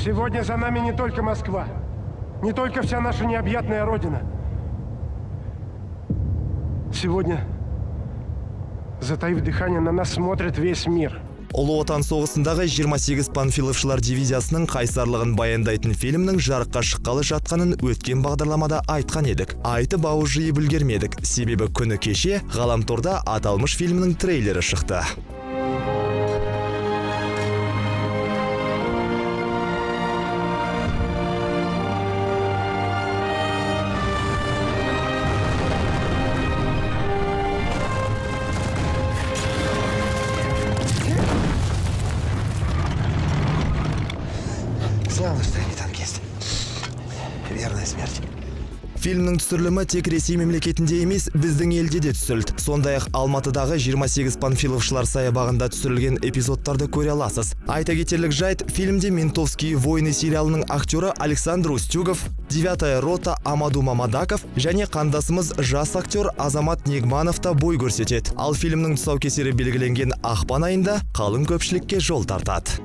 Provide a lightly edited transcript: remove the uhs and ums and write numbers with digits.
Сегодня за нами не только Москва, не только вся наша необъятная Родина. Сегодня, затаив дыхание, на нас смотрит весь мир. Ұлы Отан соғысындағы 28 панфиловшылар дивизиясының қайсарлығын баяндайтын фильмнің жарыққа шыққалы жатқанын өткен бағдарламада айтқан едік. Айтып ауыз жиып үлгермедік, себебі күні кеше ғаламторда аталмыш фильмнің трейлері шықты. Славно, что я не танкист. Верная смерть. Фильмнің түсірілімі тек Ресей мемлекетінде емес, біздің елде де түсірілді. Сондай-ақ Алматыдағы 28 панфиловшылар саябағында түсірілген эпизодтарды көре аласыз. Айта кетерлік жайт, фильмде «Ментовские войны» сериалының актері Александр Устюгов, «Девятая рота» Амаду Мамадаков және қандасымыз жас актер Азамат Нигманов та бой көрсетеді. Ал фильмнің тұсаукесері белгіленген ақпан айында қалың көпшілікке жол тартады.